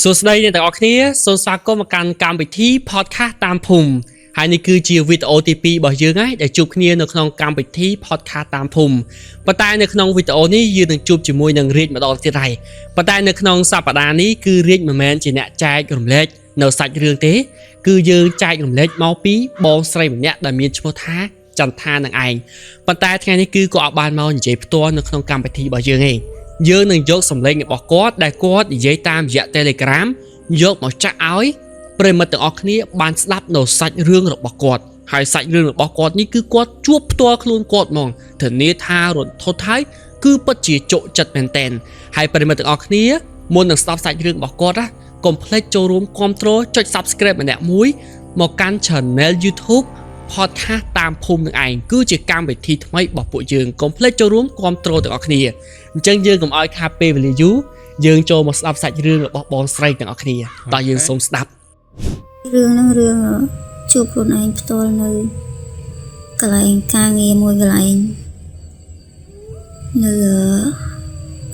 សួស្តីអ្នកទាំងអស់គ្នាសូមស្វាគមន៍មកកាន់កម្មវិធី podcast តាមភូមិហើយនេះគឺជាវីដេអូទី2របស់យើងហើយដែលជួបគ្នានៅក្នុងកម្មវិធី podcast តាមភូមិប៉ុន្តែនៅក្នុងវីដេអូនេះយើងនឹងជួបជាមួយនឹងរាជម្ដងទៀតហើយប៉ុន្តែនៅក្នុងសប្តាហ៍នេះគឺរាជមិនមែនជាអ្នកចែករំលែកនៅសាច់រឿងទេគឺយើងចែករំលែកមកពីបងស្រីម្នាក់ដែលមានឈ្មោះថាចន្ទថានឹងឯងប៉ុន្តែថ្ងៃនេះគឺគាត់អត់បានមកនិយាយផ្ទាល់នៅក្នុងកម្មវិធីរបស់យើងទេ យើងនឹងយកសម្លេងរបស់គាត់ដែលគាត់និយាយតាមរយៈ Telegram យកមកចាក់ឲ្យប្រិយមិត្តទាំងអស់គ្នាបានស្ដាប់នៅសាច់រឿងរបស់គាត់ហើយសាច់រឿងរបស់គាត់នេះគឺគាត់ជួបផ្ទាល់ខ្លួនគាត់ហ្មងធានាថារន្ធត់ហើយគឺពិតជាជក់ចិត្តមែនតែនហើយប្រិយមិត្តទាំងអស់គ្នាមុននឹងស្ដាប់សាច់រឿងរបស់គាត់ណាកុំភ្លេចចូលរួមគាំទ្រចុច Subscribe ម្នាក់មួយមកកាន់ Channel YouTube podcast តាមភូមិនឹងឯងគឺជាកម្មវិធីថ្មីរបស់ពួកយើងកុំភ្លេចចូលរួមគាំទ្រទាំងអស់គ្នា អញ្ចឹងយើងកុំឲ្យខាតពេលវេលាយូរយើងចូលមកស្ដាប់សាច់រឿងរបស់បងស្រីទាំងអស់គ្នាតោះយើងសូមស្ដាប់ រឿងហ្នឹងរឿងជួបខ្លួនឯងផ្ទាល់នៅកន្លែងការងារមួយកន្លែងនៅ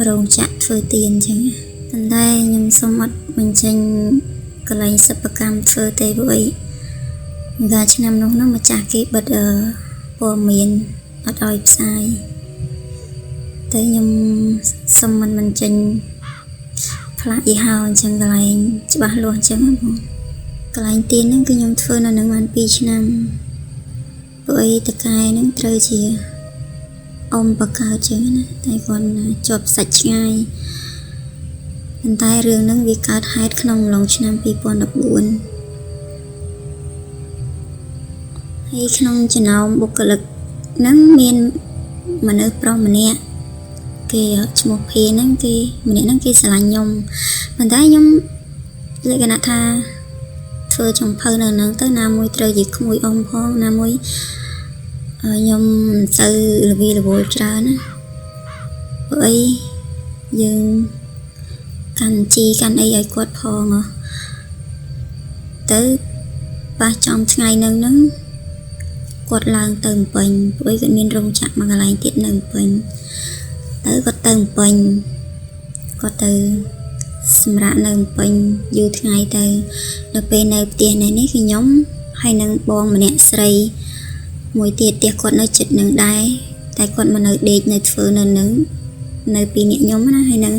រោងចក្រធ្វើទៀនអញ្ចឹងណាប៉ុន្តែខ្ញុំសូមអត់បញ្ចេញកន្លែងសិប្បកម្មធ្វើទេព្រោះអីកាលឆ្នាំនោះហ្នឹងម្ចាស់គេបិទព័ត៌មានអត់ឲ្យផ្សាយតែខ្ញុំសូមមិនបញ្ចេញផ្លាកយីហោអញ្ចឹងកន្លែងច្បាស់លាស់អញ្ចឹងណាបង កន្លែងទៀនហ្នឹងគឺខ្ញុំធ្វើនៅនឹងបាន2ឆ្នាំព្រោះអីតកែហ្នឹងត្រូវជាអ៊ំបកើតចឹងណាតែគាត់ជាប់សាច់ឆ្ងាយប៉ុន្តែរឿងហ្នឹងវាកើតហេតុក្នុងអំឡុងឆ្នាំ2014ហើយក្នុងចំណោមបុគ្គលិកហ្នឹងមានមនុស្សប្រុសម្នាក់គេឈ្មោះភាហ្នឹងគេម្នាក់ហ្នឹងគេស្រឡាញ់ខ្ញុំប៉ុន្តែខ្ញុំលក្ខណៈថា ធ្វើចំភៅនៅហ្នឹងទៅណាមួយត្រូវជាក្មួយអ៊ំផងណាមួយខ្ញុំមិនសូវល្វីល្វល់ច្រើនណាព្រោះអីយើងកាន់ជីកាន់អីឲ្យគាត់ផងហ៎ទៅប៉ះចំថ្ងៃហ្នឹងហ្នឹងគាត់ឡើងទៅភ្នំពេញព្រោះអីគាត់មានរោងចក្រមួយកន្លែងទៀតនៅភ្នំពេញទៅគាត់ទៅភ្នំពេញគាត់ទៅសម្រាប់នៅភ្នំពេញយូរថ្ងៃទៅដល់ពេលនៅផ្ទះនេះនេះគឺខ្ញុំហើយនឹងបងម្នាក់ស្រីមួយទៀតផ្ទះគាត់នៅជិតនឹងដែរតែគាត់មកនៅដេកនៅធ្វើនៅនឹងនៅពីរនាក់ខ្ញុំណាហើយនឹង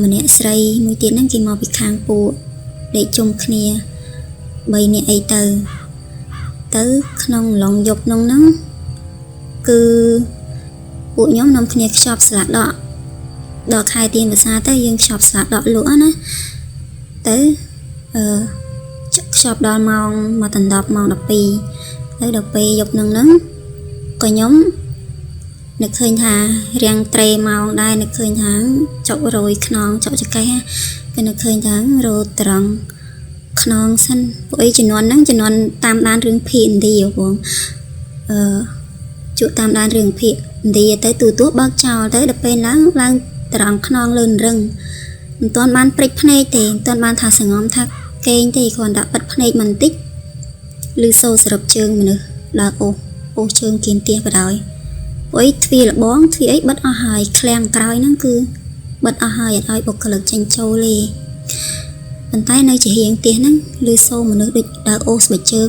ម្នាក់ស្រីមួយទៀតហ្នឹងគេមកពីខាងពួកដេកជុំគ្នា3នាក់អីទៅទៅក្នុងឡងយប់នោះហ្នឹងគឺពួកខ្ញុំនាំគ្នាខ្ចប់ស្លាដកដល់ខែទៀនភាសាទៅយើងខ្ចប់ស្លាដកលក់ណាទៅអឺខ្ចប់ដល់ម៉ោងមកដណ្ដប់ម៉ោង12ទៅដល់ពេលយប់ហ្នឹងហ្នឹងក៏ខ្ញុំនឹកឃើញថារាំងត្រេម៉ោងដែរនឹកឃើញថាចុករយខ្នងចុកចកេះក៏នឹកឃើញថារោត្រង់ខ្នងសិនពួកអីជំនាន់ហ្នឹងជំនាន់តាមដានរឿងភាគឥណ្ឌាបងអឺជក់តាមដានរឿងភាគឥណ្ឌាទៅទូទួបើកចោលទៅដល់ពេលឡើងឡើងត្រង់ខ្នងលឿនរឹងមិនទាន់បានព្រិចភ្នែកទេមិនទាន់បានថាសងំថាគេងទេគ្រាន់តែបិទភ្នែកបន្តិចឬសូសរុបជើងមនុស្សដើរអូសអូសជើងគៀនផ្ទះបដ ாய் ព្រោះអីទ្វារលបងទ្វារអីបិទអស់ហើយឃ្លាំងក្រោយហ្នឹងគឺបិទអស់ហើយអត់ឲ្យបុគ្គលិកចេញចូលទេប៉ុន្តែនៅជាហៀងផ្ទះហ្នឹងឬសូមនុស្សដូចដើរអូសស្បែកជើង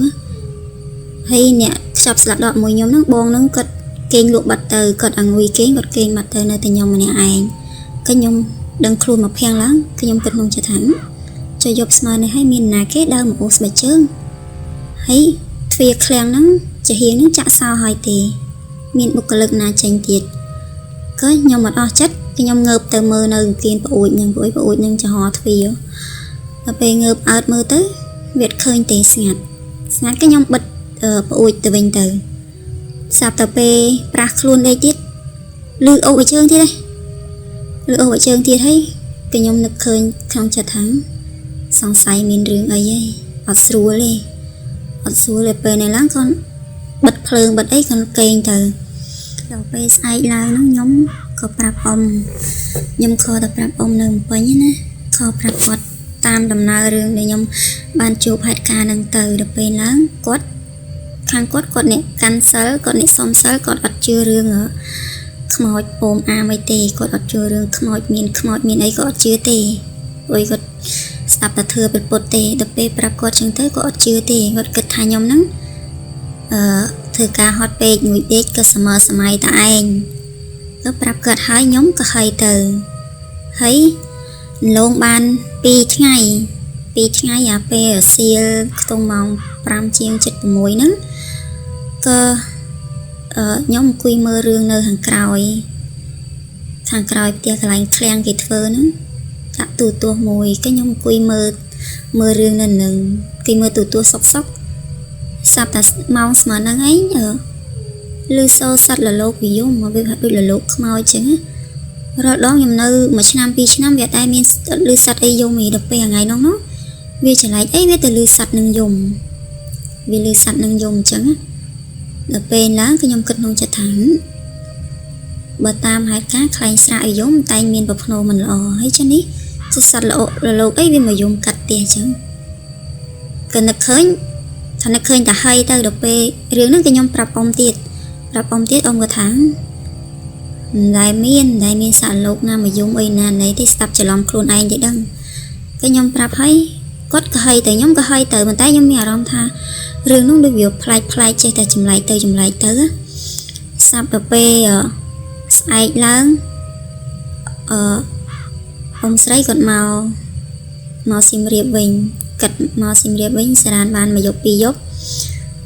ហើយអ្នកខ្ចប់ស្លាប់ដកមួយខ្ញុំហ្នឹងបងហ្នឹងគាត់គេងលក់បាត់ទៅគាត់អងុយគេងគាត់គេងបាត់ទៅនៅតែខ្ញុំម្នាក់ឯងក៏ខ្ញុំដឹងខ្លួនមកភាំងឡើងខ្ញុំគិតក្នុងចិត្តថាចុះយប់ស្មើនេះហើយមានណាគេដើរមកអូសស្បែកជើងហើយទ្វារឃ្លាំងហ្នឹងជាហៀងហ្នឹងចាក់សោហើយទេមានបុគ្គលិកណាចេញទៀតក៏ខ្ញុំអត់អស់ចិត្តខ្ញុំងើបទៅមើលនៅគៀនប្អួចហ្នឹងប្អួយប្អួចហ្នឹងចំហទ្វារដល់ពេលងើបអើតមើលទៅវាឃើញទេស្ងាត់ស្ងាត់ក៏ខ្ញុំបិទប្អួចទៅវិញទៅស្រាប់តែពេលប្រាស់ខ្លួនដេកទៀតលឺអូបជើងទៀតឯងលឺអូបជើងទៀតហើយក៏ខ្ញុំនឹកឃើញក្នុងចិត្តថាសង្ស័យមានរឿងអីហីអត់ស្រួលទេអត់ស្រួលទេពេលនេះឡើងគាត់បិទភ្លើងបិទអីគាត់គេងទៅដល់ពេលស្អែកឡើងហ្នឹងខ្ញុំក៏ប្រាប់អ៊ំខ្ញុំខតែប្រាប់អ៊ំនៅភ្នំពេញណាខប្រាប់គាត់តាមដំណើររឿងដែលខ្ញុំបានជួបហេតុការណ៍ហ្នឹងទៅដល់ពេលឡើងគាត់ខាងគាត់គាត់អ្នកកាន់សិលគាត់អ្នកសុំសិលគាត់អត់ជឿរឿងខ្មោចពោមអាមអីទេគាត់អត់ជឿរឿងខ្មោចមានខ្មោចមានអីក៏អត់ជឿទេព្រោះគាត់ ស្ដាប់តែធ្វើពិតពុតទេដល់ពេលប្រាប់គាត់ចឹងទៅក៏អត់ជឿទេគាត់គិតថាខ្ញុំហ្នឹងអឺធ្វើការហត់ពេកងួយដេកក៏សមសម័យតែឯងទៅប្រាប់គាត់ហើយខ្ញុំក៏ហីទៅហើយលងបាន2ថ្ងៃ2ថ្ងៃអាពេលរសៀលខ្ទង់ម៉ោង5ជាង76ហ្នឹងក៏ខ្ញុំអង្គុយមើលរឿងនៅខាងក្រោយខាងក្រោយផ្ទះកន្លែងឃ្លាំងគេធ្វើហ្នឹងដាក់ទូទស្សន៍មួយក៏ខ្ញុំអង្គុយមើលមើលរឿងនៅនឹងគេមើលទូទស្សន៍សុកសុកស្រាប់តែម៉ោងស្មើហ្នឹងឯងឮសូរសត្វលលោកវាយំមកវាដូចលលោកខ្មោចចឹងរាល់ដងខ្ញុំនៅមួយឆ្នាំពីរឆ្នាំវាតែមានឮសត្វអីយំឯដល់ពេលថ្ងៃនោះនោះវាចម្លែកអីវាទៅឮសត្វនឹងយំវាឮសត្វនឹងយំអញ្ចឹងដល់ពេលឡើងខ្ញុំគិតក្នុងចិត្តថាបើតាមហេតុការណ៍ខ្លែងស្រាកឲ្យយំតែមានប្រភ្នោមិនល្អហើយចឹងនេះជាសត្វល្អលលោកអីវាមកយំកាត់ផ្ទះអញ្ចឹងក៏នឹកឃើញថានឹកឃើញតែហីទៅដល់ពេលរឿងហ្នឹងក៏ខ្ញុំប្រាប់អ៊ំទៀតប្រាប់អ៊ំទៀតអ៊ំក៏ថាមិនដែលមានមិនដែលមានសត្វលោកណាមកយំអីណាណីទេស្ដាប់ច្រឡំខ្លួនឯងទេដឹងក៏ខ្ញុំប្រាប់ហើយគាត់ក៏ហីទៅខ្ញុំក៏ហីទៅប៉ុន្តែខ្ញុំមានអារម្មណ៍ថារឿងនោះដូចវាប្លែកប្លែកចេះតែចម្លែកទៅចម្លែកទៅសាប់ដល់ពេលស្អែកឡើងអឺអ៊ំស្រីគាត់មកមកសៀមរាបវិញគាត់មកសៀមរាបវិញសរានបានមួយយប់ពីរយប់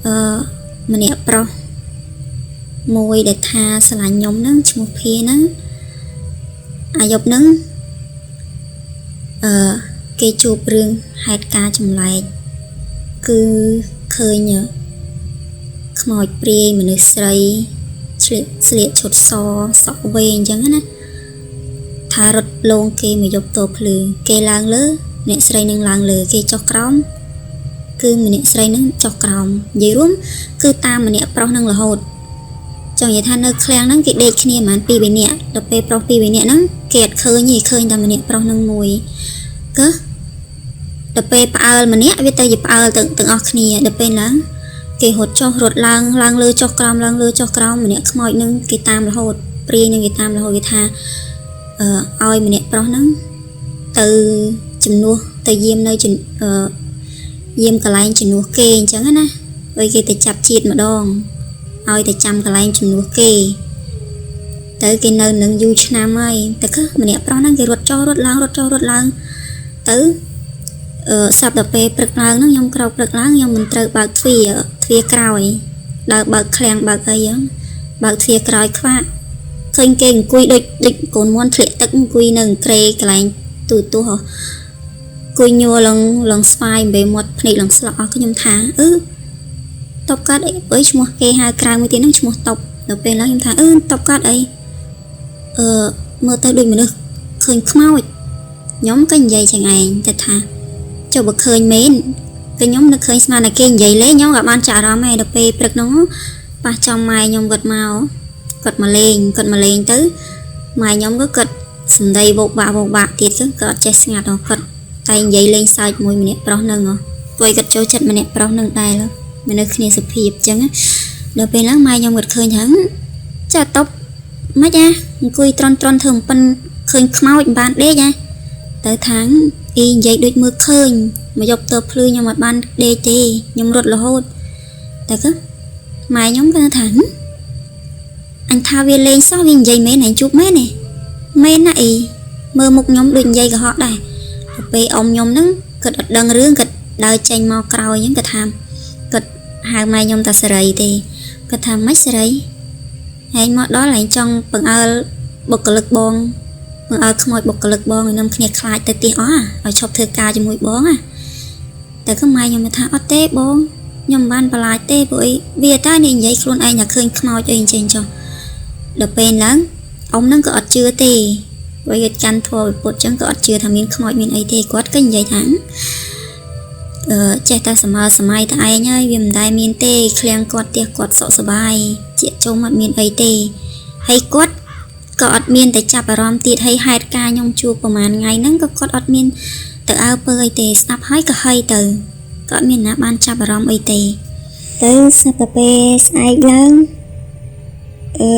អឺម្នាក់ប្រុសមួយដែលថាស្រឡាញ់ខ្ញុំហ្នឹងឈ្មោះភាហ្នឹងអាយប់ហ្នឹងអឺគេជួបរឿងហេតុការណ៍ចម្លែកគឺឃើញខ្មោចព្រាយមនុស្សស្រីឆ្លៀកស្លៀកឈុតសសក់វែងអញ្ចឹងណាថារត់លងគេមកយប់តភ្លឺគេឡើងលើអ្នកស្រីនឹងឡើងលើគេចុះក្រោមគឺម្នាក់ស្រីនឹងចុះក្រោមនិយាយរួមគឺតាមម្នាក់ប្រុសនឹងរហូតចង់និយាយថានៅឃ្លាំងហ្នឹងគេដេកគ្នាប្រហែល2 3នាក់ដល់ពេលប្រុស2 3នាក់ហ្នឹងគេអត់ឃើញទេឃើញតែម្នាក់ប្រុសនឹងមួយក៏ដល់ពេលផ្អើលម្នាក់វាទៅជាផ្អើលទាំងអស់គ្នាដល់ពេលឡើងគេរត់ចុះរត់ឡើងឡើងលើចុះក្រោមឡើងលើចុះក្រោមម្នាក់ខ្មោចនឹងគេតាមរហូតព្រាយនឹងគេតាមរហូតគេថាអឺឲ្យម្នាក់ប្រុសហ្នឹងទៅជំនួសទៅយាមនៅយាមកន្លែងជំនួសគេអញ្ចឹងណាឲ្យគេទៅចាប់ជាតិម្ដងឲ្យទៅចាំកន្លែងជំនួសគេទៅគេនៅនឹងយូរឆ្នាំហើយតែគឺម្នាក់ប្រុសហ្នឹងគេរត់ចុះរត់ឡើងរត់ចុះរត់ឡើងទៅអឺសាប់ដល់ពេលព្រឹកឡើងហ្នឹងខ្ញុំក្រោកព្រឹកឡើងខ្ញុំមិនត្រូវបើកទ្វារទ្វារក្រោយដើរបើកឃ្លាំងបើកអីហ្នឹងបើកទ្វារក្រោយខ្វាក់ឃើញគេអង្គុយដូចដូចកូនមន់ធ្លាក់ទឹកអង្គុយនៅក្រេកន្លែងទូទស្សន៍អង្គុយញ័រឡើងឡើងស្វាយអំបេមាត់ភ្នែកឡើងស្លក់អស់ខ្ញុំថាអឺតបកាត់អីអើយឈ្មោះគេហៅក្រៅមួយទៀតហ្នឹងឈ្មោះតបដល់ពេលឡើងខ្ញុំថាអឺតបកាត់អីអឺមើលទៅដូចមនុស្សឃើញខ្មោចខ្ញុំក៏និយាយចឹងឯងតែថាចុះបើឃើញមែនគឺខ្ញុំនឹកឃើញស្មានតែគេនិយាយលេងខ្ញុំក៏បានចាក់អារម្មណ៍ដែរដល់ពេលព្រឹកហ្នឹងប៉ះចំម៉ែខ្ញុំគាត់មកគាត់មកលេងគាត់មកលេងទៅម៉ែខ្ញុំក៏គាត់សំដីវោកបាក់វោកបាក់ទៀតទៅក៏អត់ចេះស្ងាត់ដល់គាត់តែនិយាយលេងសើចមួយម្នាក់ប្រុសហ្នឹងហ៎ព្រោះគាត់ចូលចិត្តម្នាក់ប្រុសហ្នឹងដែរមនុស្សគ្នាសុភាពអញ្ចឹងដល់ពេលឡើងម៉ែខ្ញុំគាត់ឃើញហ្នឹងចាតបម៉េចអាអង្គុយត្រន់ត្រន់ធ្វើអំពិនឃើញខ្មោចមិនបានដេកអាទៅថាងអ៊ីនិយាយដូចមើលឃើញមកយប់ទៅភ្លឺខ្ញុំអត់បានដេកទេខ្ញុំរត់រហូតតែគឺម៉ែខ្ញុំគាត់ថាអញថាវាលេងសោះវានិយាយមែនឯងជួបមែនទេមែនណាអ៊ីមើលមុខខ្ញុំដូចនិយាយកុហកដែរទៅពេលអ៊ំខ្ញុំហ្នឹងគាត់អត់ដឹងរឿងគាត់ដើរចេញមកក្រោយហ្នឹងគាត់ថាគាត់ហៅម៉ែខ្ញុំតាសេរីទេគាត់ថាម៉េចសេរីឯងមកដល់ឯងចង់បង្អើលបុគ្គលិកបងបង្អើលខ្មោចបុគ្គលិកបងឲ្យនាំគ្នាខ្លាចទៅផ្ទះអស់ឲ្យឈប់ធ្វើការជាមួយបងណាតែគឺម៉ែខ្ញុំថាអត់ទេបងខ្ញុំមិនបានបន្លាចទេព្រោះអីវាតើនេះនិយាយខ្លួនឯងថាឃើញខ្មោចអីអញ្ចឹងចុះដល់ពេលឡើងអ៊ំហ្នឹងក៏អត់ជឿទេព្រោះគាត់កាន់ធម៌ពុទ្ធអញ្ចឹងក៏អត់ជឿថាមានខ្មោចមានអីទេគាត់ក៏និយាយថាអឺចេះតែសម័យសម័យតែឯងហើយវាមិនដែលមានទេឃ្លាំងគាត់ផ្ទះគាត់សុខសប្បាយជាជុំអត់មានអីទេហើយគាត់ក៏អត់មានតែចាប់អារម្មណ៍ទៀតហើយហេតុការខ្ញុំជួបប្រហែលថ្ងៃហ្នឹងក៏គាត់អត់មានទៅអើពើអីទេស្ដាប់ហើយក៏ហីទៅក៏អត់មានណាបានចាប់អារម្មណ៍អីទេទៅស្រាប់តែពេលស្អែកឡើងអឺ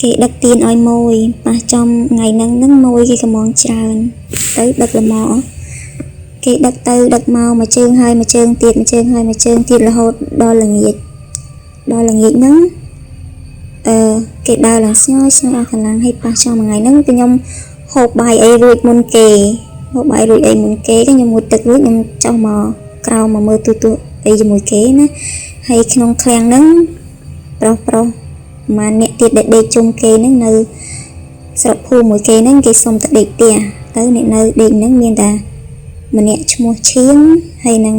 គេដឹកទៀនឲ្យមួយប៉ះចំថ្ងៃហ្នឹងហ្នឹងមួយគេកំងច្រើន ទៅដឹកលម៉គេដឹកទៅដឹកមកមួយជើងហើយមួយជើងទៀតមួយជើងហើយមួយជើងទៀតរហូតដល់ល្ងាចដល់ល្ងាចហ្នឹងអឺគេដើរឡើងស្ញយស្ញយអស់កម្លាំងឲ្យប៉ះចង់មួយថ្ងៃហ្នឹងគឺខ្ញុំហូបបាយអីរួចមុនគេហូបបាយរួចអីមុនគេខ្ញុំងូតទឹករួចខ្ញុំចុះមកក្រោមមកមើលទូទួអីជាមួយគេណាហើយក្នុងឃ្លាំងហ្នឹងប្រុសប្រុសប្រហែលអ្នកទៀតដែលដេកជុំគេហ្នឹងនៅស្រុកភូមិមួយគេហ្នឹងគេសុំទៅដេកផ្ទះទៅអ្នកនៅដេកហ្នឹងមានតែម្នាក់ឈ្មោះឈៀងហើយនឹង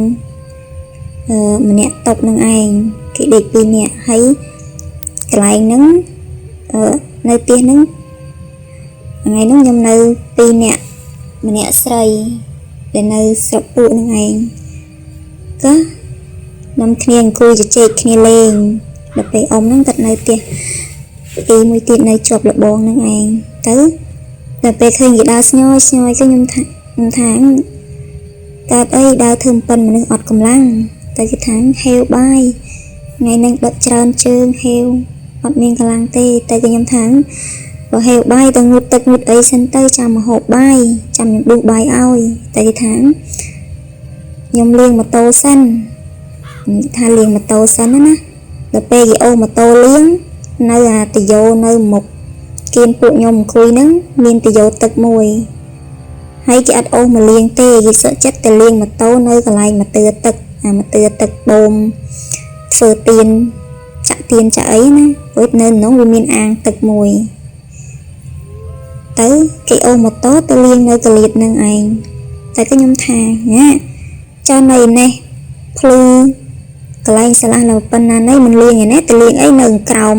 អឺម្នាក់តបនឹងឯងគេដេកពីរនាក់ហើយកន្លែងហ្នឹងអឺនៅផ្ទះហ្នឹងថ្ងៃហ្នឹងខ្ញុំនៅពីរនាក់ម្នាក់ស្រីដែលនៅស្រុកពួកហ្នឹងឯងក៏នាំគ្នាអង្គុយជជែកគ្នាលេងដល់ពេលអ៊ំហ្នឹងគាត់នៅផ្ទះពីមួយទៀតនៅជាប់លបងហ្នឹងឯងទៅដល់ពេលឃើញគេដើរស្ញយស្ញយក៏ខ្ញុំថាខ្ញុំថាកើតអីដើរធ្វើប៉ិនមនុស្សអត់កម្លាំងតែគេថាហេវបាយថ្ងៃហ្នឹងដឹកច្រើនជើងហេវអត់មានកម្លាំងទេតែគេខ្ញុំថាបើហេវបាយទៅងូតទឹកងូតអីសិនទៅចាំមកហូបបាយចាំខ្ញុំដួសបាយឲ្យតែគេថាខ្ញុំលាងម៉ូតូសិនថាលាងម៉ូតូសិនណាដល់ពេលគេអូសម៉ូតូលាងនៅអាតយោនៅមុខគៀនពួកខ្ញុំអង្គុយហ្នឹងមានតយោទឹកមួយហើយគេអត់អូសមកលាងទេគេសុខចិត្តទៅលាងម៉ូតូនៅកន្លែងមកទឿទឹកអាមកទឿទឹកបូមធ្វើទៀនចាក់ទៀនចាក់អីណាព្រោះនៅក្នុងវាមានអាងទឹកមួយទៅគេអូសម៉ូតូទៅលាងនៅកលៀតនឹងឯងតែខ្ញុំថាណាចៅនៅនេះភ្លឺកន្លែងឆ្លាស់នៅប៉ុណ្ណានេះមិនលាងឯនេះទៅលាងអីនៅក្រោម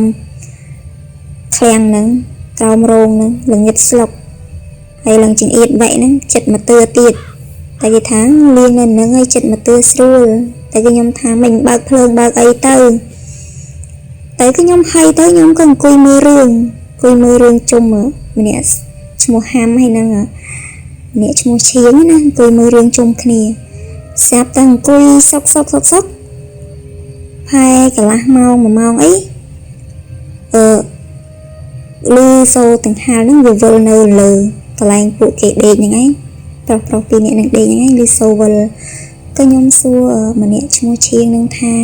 ឃ្លាំងហ្នឹងក្រោមរោងហ្នឹងល្ងិតស្លុកហើយឡើងចង្អៀតវែកហ្នឹងចិត្តមកទឿទៀតតែគេថាលាងនៅហ្នឹងឲ្យចិត្តមកទឿស្រួលតែគេខ្ញុំថាមិនបើកភ្លើងបើកអីទៅតែខ្ញុំហៃទៅខ្ញុំក៏អង្គុយមើលរឿងអង្គុយមើលរឿងជុំម្នាក់ឈ្មោះហាំហើយនឹងម្នាក់ឈ្មោះឈៀងណាអង្គុយមើលរឿងជុំគ្នាស្រាប់តែអង្គុយសុកសុកសុកសុកផែកន្លះម៉ោង1ម៉ោងអីអឺលឺសូរទាំងហាលហ្នឹងវាវិលនៅលើកន្លែងពួកគេដេកហ្នឹងឯងប្រុសប្រុសពីរនាក់នឹងដេកហ្នឹងឯងលឺសូរវិលក៏ខ្ញុំសួរម្នាក់ឈ្មោះឈៀងនឹងថា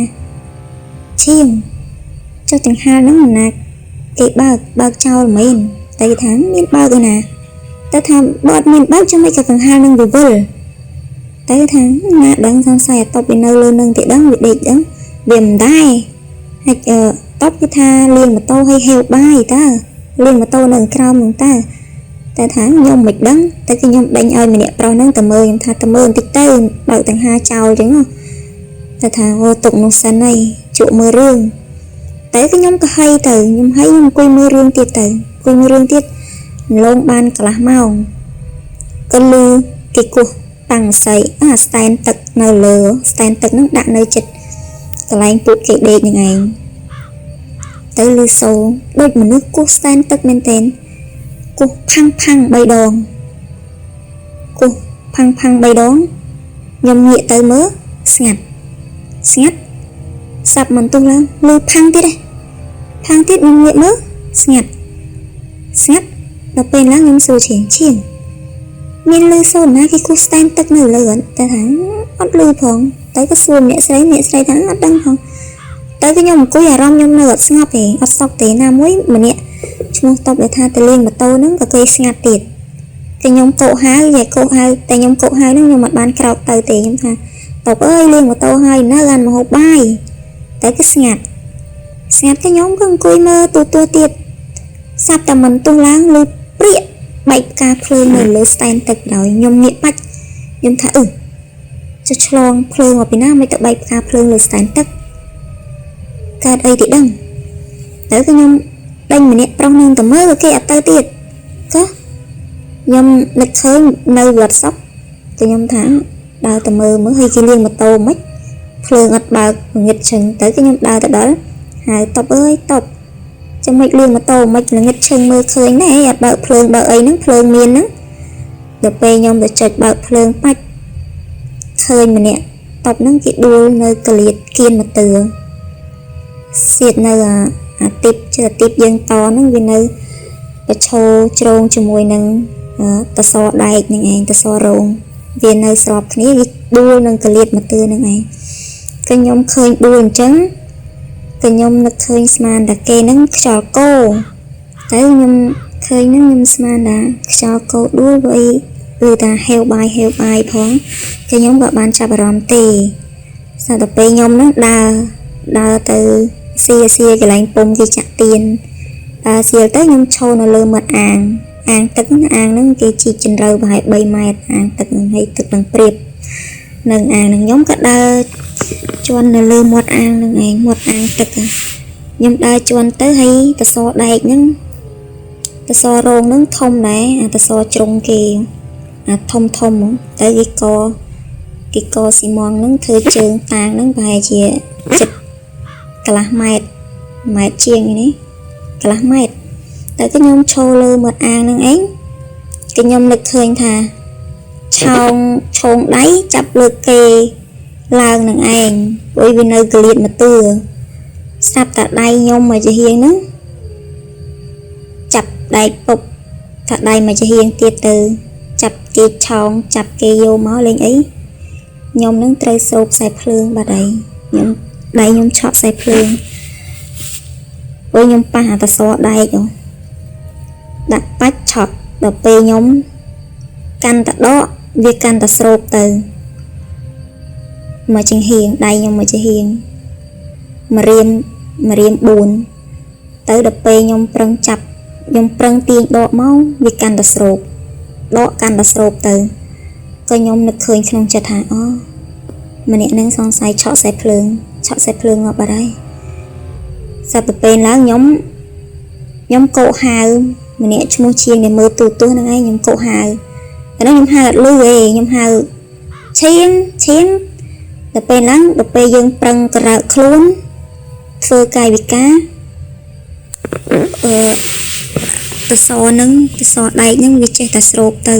ឈៀងចុះទាំងហាលហ្នឹងណាគេបើកបើកចោលមែនតែគេថាមានបើកឯណាតែថាបើអត់មានបើកចាំមិនក៏កង្ហាលនឹងវាវិលតែគេថាណាដឹងសង្ស័យអាតបវានៅលើនឹងទេដឹងវាដេកដឹងវាមិនដែរហើយអឺតបគេថាលាងម៉ូតូឲ្យហេវបាយតើលាងម៉ូតូនៅក្រោមហ្នឹងតើតែថាខ្ញុំមិនដឹងតែគឺខ្ញុំដេញឲ្យម្នាក់ប្រុសហ្នឹងទៅមើលខ្ញុំថាទៅមើលបន្តិចទៅបើកទាំងហាចោលចឹងតែថាអូទុកនោះសិនហើយជក់មើលរឿងតែគឺខ្ញុំក៏ហីទៅខ្ញុំហីខ្ញុំអង្គុយមើលរឿងទៀតទៅអង្គុយមើលរឿងទៀតលងបានកន្លះម៉ោងក៏លឺគេគោះតាំងសីអាស្តែនទឹកនៅលើស្តែនទឹកហ្នឹងដាក់នៅចិត្តកន្លែងពួកគេដេកហ្នឹងឯងទៅលឺសូរដូចមនុស្សគោះស្តែនទឹកមែនទែនគោះផាំងផាំង3ដងគោះផាំងផាំង3ដងខ្ញុំងាកទៅមើលស្ងាត់ស្ងាត់សាប់មិនទុះឡើងលឺផាំងទៀតឯងផាំងទៀតខ្ញុំងាកមើលស្ងាត់ស្ងាត់ដល់ពេលឡើងខ្ញុំសួរឈៀងឈៀងមានលឺសូរណាគេគោះស្តែនទឹកនៅលើតែថាអត់លឺផងតែក៏សួរអ្នកស្រីអ្នកស្រីថាអត់ដឹងផងតែគឺខ្ញុំអង្គុយអារម្មណ៍ខ្ញុំនៅអត់ស្ងប់ទេអត់សក់ទេណាមួយម្នាក់ឈ្មោះតបដែលថាទៅលេងម៉ូតូហ្នឹងក៏គេស្ងាត់ទៀតគឺខ្ញុំកោហៅយាយកោហៅតែខ្ញុំកោហៅហ្នឹងខ្ញុំអត់បានក្រោកទៅទេខ្ញុំថាតបអើយលេងម៉ូតូហើយនៅអានមកហូបបាយតែគឺស្ងាត់ស្ងាត់គឺខ្ញុំក៏អង្គុយមើលទូទួទៀតសាប់តែមិនទុះឡើងលឺព្រាកបែកផ្កាភ្លើងនៅលើស្តែនទឹកដោយខ្ញុំងាកបាច់ខ្ញុំថាអឺចុះឆ្លងភ្លើងមកពីណាមិនទៅបែកផ្កាភ្លើងលើស្តែនទឹកកើតអីទីដឹងទៅគឺខ្ញុំដេញម្នាក់ប្រុសនឹងទៅមើលក៏គេអត់ទៅទៀតក៏ខ្ញុំនឹកឃើញនៅវត្តសុកទៅខ្ញុំថាដើរទៅមើលមើលហើយគេលាងម៉ូតូមិនភ្លើងអត់បើកងឹតឈឹងទៅគឺខ្ញុំដើរទៅដល់ហៅតបអើយតបចាំមិនលាងម៉ូតូមិនងឹតឈឹងមើលឃើញណែអត់បើកភ្លើងបើកអីហ្នឹងភ្លើងមានហ្នឹងដល់ពេលខ្ញុំទៅចុចបើកភ្លើងបាច់ឃើញម្នាក់តបហ្នឹងគេដួលនៅកលៀតគៀនមកទឿសៀតនៅអាទីបជិះអាទីបយើងតហ្នឹងវានៅប្រឈរជ្រងជាមួយនឹង តសដែកនឹងឯងតសរោងវានៅស្របគ្នាវាដួលនឹងកលៀតមកទឿនឹងឯងក៏ខ្ញុំឃើញដួលអញ្ចឹងក៏ខ្ញុំនឹកឃើញស្មានតែគេនឹងខ្យល់គោទៅខ្ញុំឃើញនឹងខ្ញុំស្មានថាខ្យល់គោដួលវាឬថាហេវបាយហេវបាយផងក៏ខ្ញុំក៏បានចាប់អារម្មណ៍ទេស្រាប់តែពេលខ្ញុំនឹងដើរដើរទៅសៀសៀកន្លែងពុំគេចាក់ទៀនដើរសៀលទៅខ្ញុំឈរនៅលើមាត់អាងអាងទឹកអាងហ្នឹងគេជីកជម្រៅប្រហែល3ម៉ែត្រអាងទឹកហ្នឹងហើយទឹកនឹងព្រៀបនឹងអាងហ្នឹងខ្ញុំក៏ដើរជន់នៅលើមាត់អាងហ្នឹងឯងមាត់អាងទឹកខ្ញុំដើរជន់ទៅហើយតសដែកហ្នឹងតសរោងហ្នឹងធំដែរអាតសជ្រុងគេអាធំធំហ្មងទៅគេកគេកស៊ីម៉ងហ្នឹងធ្វើជើងតាងហ្នឹងប្រហែលជាចិត្តកន្លះម៉ែត្រម៉ែត្រជាងនេះកន្លះម៉ែត្រតែខ្ញុំឈរលើមាត់អាងហ្នឹងឯងខ្ញុំនឹកឃើញថាឆោងឆោងដៃចាប់លើកគេឡើងនឹងឯងព្រោះវានៅកលៀតមកទឿស្រាប់តែដៃខ្ញុំមកជាហៀងហ្នឹងចាប់ដែកពុបថាដៃមកជាហៀងទៀតទៅចាប់គេឆោងចាប់គេយកមកលេងអីខ្ញុំនឹងត្រូវស្រូបខ្សែភ្លើងបាត់ហើយខ្ញុំដៃខ្ញុំឆក់ខ្សែភ្លើងព្រោះខ្ញុំប៉ះអាតសដែកដាក់បាច់ឆក់ដល់ពេលខ្ញុំកាន់តែដកវាកាន់តែស្រូបទៅមកជាងហៀងដៃខ្ញុំមកជាហៀងម្រាមម្រាម4ទៅដល់ពេលខ្ញុំប្រឹងចាប់ខ្ញុំប្រឹងទាញដកមកវាកាន់តែស្រូបដកកាន់តែស្រូបទៅក៏ខ្ញុំនឹកឃើញក្នុងចិត្តថាអូម្នាក់នឹងសង្ស័យឆក់ខ្សែភ្លើងឆក់ខ្សែភ្លើងងាប់បាត់ហើយសប្តាហ៍ពេលឡើងខ្ញុំកោហៅម្នាក់ឈ្មោះជាងដែលមើលទូទស្សន៍ហ្នឹងឯងខ្ញុំកោហៅតែហ្នឹងខ្ញុំហៅអត់លឺទេខ្ញុំហៅឈៀងឈៀងដល់ពេលឡើងដល់ពេលយើងប្រឹងក្រើកខ្លួនធ្វើកាយវិការអឺតសនឹងតសដែកហ្នឹងវាចេះតែស្រូបទៅ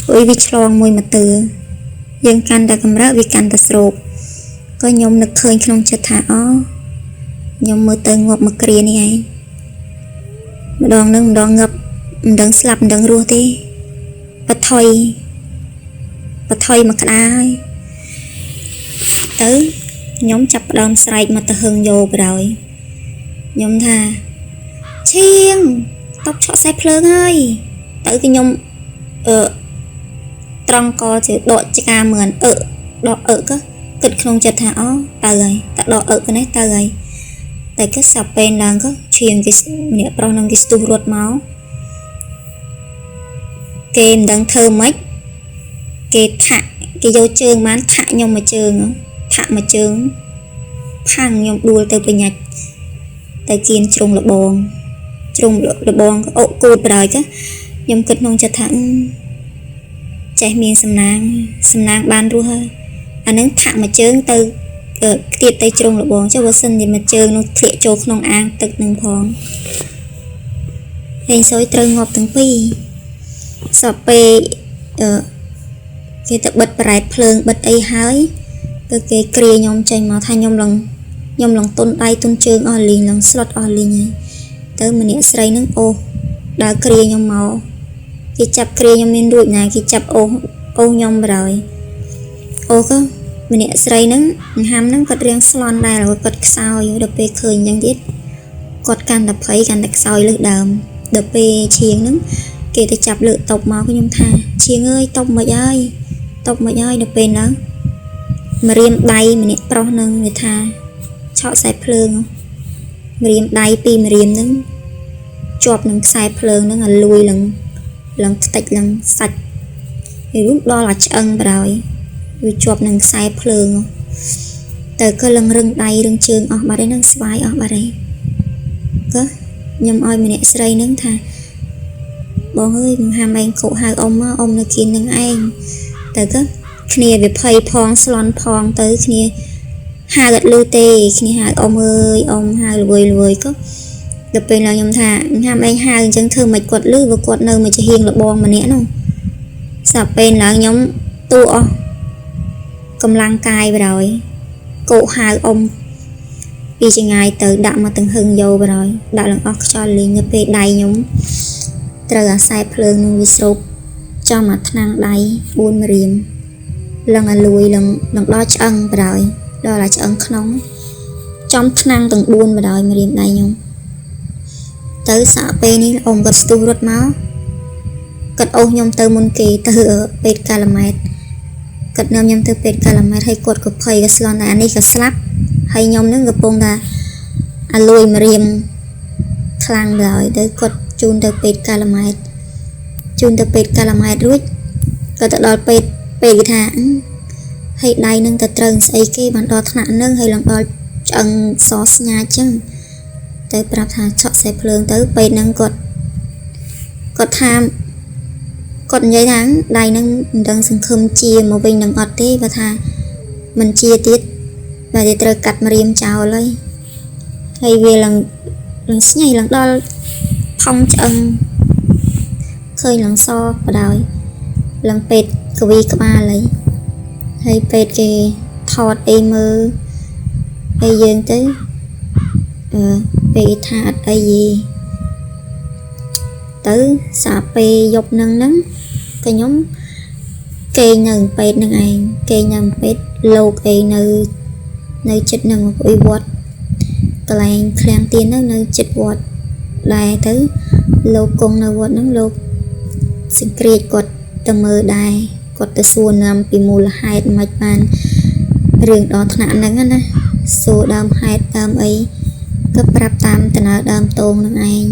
ព្រោះវាឆ្លងមួយមកទឿយើងកាន់តែកម្រើកវាកាន់តែស្រូបក៏ខ្ញុំនឹកឃើញក្នុងចិត្តថាអូខ្ញុំមើលទៅងាប់មកគ្រានេះឯងម្ដងនឹងម្ដងងាប់មិនដឹងស្លាប់មិនដឹងរស់ទេបថុយបថុយមកក្តារហើយទៅខ្ញុំចាប់ផ្ដើមស្រែកមកទៅហឹងយោបរោយខ្ញុំថាឈៀងតបឆក់ខ្សែភ្លើងហើយទៅគឺខ្ញុំអឺត្រង់កជាដកឆ្កាមឿនអឺដកអឺក៏គិតក្នុងចិត្តថាអូទៅហើយតដកអឺកនេះទៅហើយតែគឺសាប់ពេលឡើងក៏ឈៀងគេម្នាក់ប្រុសនឹងគេស្ទុះរត់មកគេមិនដឹងធ្វើម៉េចគេធាក់គេយកជើងបានធាក់ខ្ញុំមួយជើងធាក់មួយជើងផាំងខ្ញុំដួលទៅបញ្ញាច់ទៅគៀនជ្រុងលបងជ្រុងលបងអូគូតប្រយក៏ខ្ញុំគិតក្នុងចិត្តថាចេះមានសំណាងសំណាងបានរស់ហើយអានឹងធាក់មួយជើងទៅខ្ទាតទៅជ្រុងលបងចុះបើសិនជាមួយជើងនោះធ្លាក់ចូលក្នុងអាងទឹកនឹងផងហេងសុយត្រូវងាប់ទាំងពីរសពពេលអឺគេទៅបិទប្រែតភ្លើងបិទអីហើយគឺគេគ្រាខ្ញុំចេញមកថាខ្ញុំឡើងទុនដៃទុនជើងអស់លីងឡើងស្លុតអស់លីងហើយទៅម្នាក់ស្រីនឹងអូដើរគ្រាខ្ញុំមកគេចាប់គ្រាខ្ញុំមានរួចណាគេចាប់អូអូខ្ញុំបរោយអូក៏ម្នាក់ស្រីនឹងហាំនឹងគាត់រៀងស្លន់ដែរគាត់ខ្សោយដល់ពេលឃើញអញ្ចឹងទៀតគាត់កាន់តែភ័យកាន់តែខ្សោយលើសដើមដល់ពេលឈៀងនឹងគេទៅចាប់លើកតបមកខ្ញុំថាឈៀងអើយតបមិនហើយតបមិនហើយដល់ពេលហ្នឹងម្រាមដៃម្នាក់ប្រុសនឹងវាថាឆក់ខ្សែភ្លើងម្រាមដៃពីរម្រាមហ្នឹងជាប់នឹងខ្សែភ្លើងហ្នឹងឲ្យលួយឡើងឡើងខ្ទេចឡើងសាច់វារួមដល់អាឆ្អឹងប្រហើយវាជាប់នឹងខ្សែភ្លើងទៅក៏លឹងរឹងដៃរឹងជើងអស់បាត់ហើយនឹងស្វាយអស់បាត់ហើយក៏ខ្ញុំឲ្យម្នាក់ស្រីហ្នឹងថាបងអើយមិនហាមឯងកោហៅអ៊ំមកអ៊ំនៅគៀននឹងឯងទៅក៏គ្នាវាភ័យផងស្លន់ផងទៅគ្នាហៅអត់លឺទេគ្នាហៅអ៊ំអើយអ៊ំហៅល្វើយល្វើយក៏ដល់ពេលឡើងខ្ញុំថាហាមឯងហៅអញ្ចឹងធ្វើមិនគាត់លឺបើគាត់នៅមួយជាហៀងលបងម្នាក់នោះសាប់ពេលឡើងខ្ញុំទូអស់កម្លាំងកាយបរោយកោហៅអ៊ំពីចងាយទៅដាក់មកទាំងហឹងយោបរោយដាក់ឡើងអស់ខ្យល់លេងទៅពេលដៃខ្ញុំ ត្រូវអាសែភ្លើងនឹងវាស្រូបចំអាថ្នាំងដៃ4ម្រាមលឹងអាលួយលឹងលឹងដល់ឆ្អឹងបដ ாய் ដល់អាឆ្អឹងក្នុងចំថ្នាំងទាំង4បដ ாய் ម្រាមដៃខ្ញុំទៅសាក់ពេលនេះអូនគាត់ស្ទុះរត់មកគាត់អូសខ្ញុំទៅមុនគេទៅពេទ្យកាឡាម៉ែតគាត់នាំខ្ញុំទៅពេទ្យកាឡាម៉ែតហើយគាត់ក៏ភ័យក៏ស្លន់ដែរអានេះក៏ស្លាប់ហើយខ្ញុំនឹងកំពុងតែអាលួយម្រាមខ្លាំងដល់ទៅគាត់ជូនទៅពេទ្យកាឡាម៉ែតជូនទៅពេទ្យកាឡាម៉ែតរួចក៏ទៅដល់ពេទ្យពេទ្យគេថាហើយដៃនឹងទៅត្រូវស្អីគេបានដល់ថ្នាក់នឹងហើយឡើងដល់ឆ្អឹងសស្ញាចឹងទៅប្រាប់ថាឆក់ខ្សែភ្លើងទៅពេទ្យនឹងគាត់គាត់ថាគាត់និយាយថាដៃនឹងមិនដឹងសង្ឃឹមជាមកវិញនឹងអត់ទេបើថាមិនជាទៀតបើគេត្រូវកាត់ម្រាមចោលហើយហើយវាឡើងឡើងស្ញែឡើងដល់ថងឆ្អឹងឃើញឡើងសបដ ாய் ឡើងពេទ្យកវីក្បាលហើយហើយពេទ្យគេថតអីមើលអីយើងទៅអឺពេទ្យគេថាអត់អីទេទៅសាពេលយប់នឹងហ្នឹងក៏ខ្ញុំគេងនៅពេទ្យនឹងឯងគេងនៅពេទ្យលោកអីនៅនៅចិត្តនឹងអីវត្តកន្លែងឃ្លាំងទៀនហ្នឹងនៅចិត្តវត្តដែរទៅលោកគង់នៅវត្តហ្នឹងលោកសង្គ្រាចគាត់ទៅមើលដែរគាត់ទៅសួរនាំពីមូលហេតុមិនបានរឿងដល់ថ្នាក់ហ្នឹងណាសួរដើមហេតុដើមអីក៏ប្រាប់តាមដំណើរដើមតងនឹងឯង